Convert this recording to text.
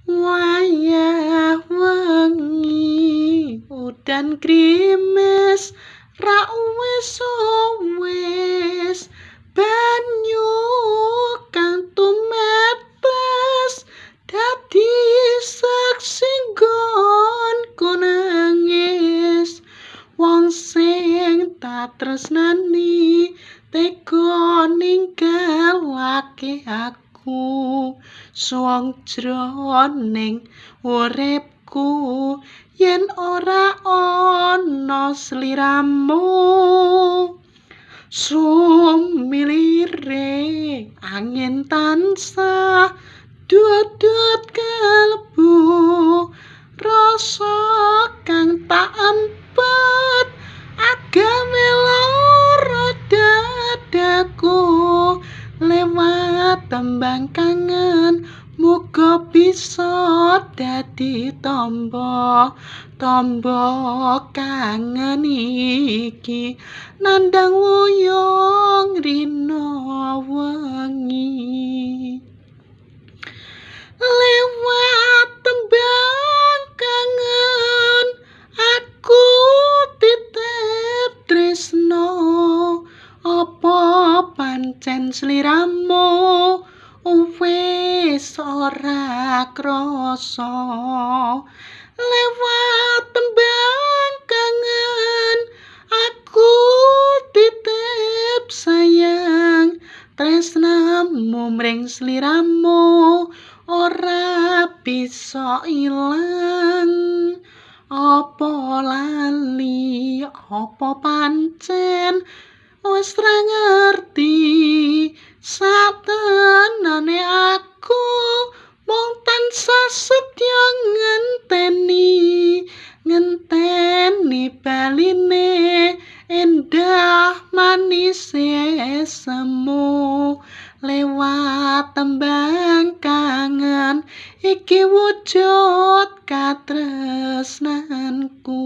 Wayah wengi udan grimis ra wis wis, banyu kang tumetes dadi saksi nggonku nangis. Wong sing tak tresnani tega ninggalake aku, suwung jroning uripku yen ora ana sliramu. Sumilire angin tansah dudut kalebu, rasa kang tak empet agawe lara dadaku. Lewat tembang kangen muga bisa dadi tamba, tamba kangen iki nandhang wuyung rina wengi. Lewat tembang kangen aku titip tresno, apa pancen sliramu wis ora krasa. Lewat tembang kangen aku titip sayang, tresnamu mring sliramu ora bisa ilang. Apa lali apa pancen wis ra ngerti, satenane aku mung tansah setya ngenteni, ngenteni baline endah manise semu. Lewat tembang kangen iki wujud katresnanku.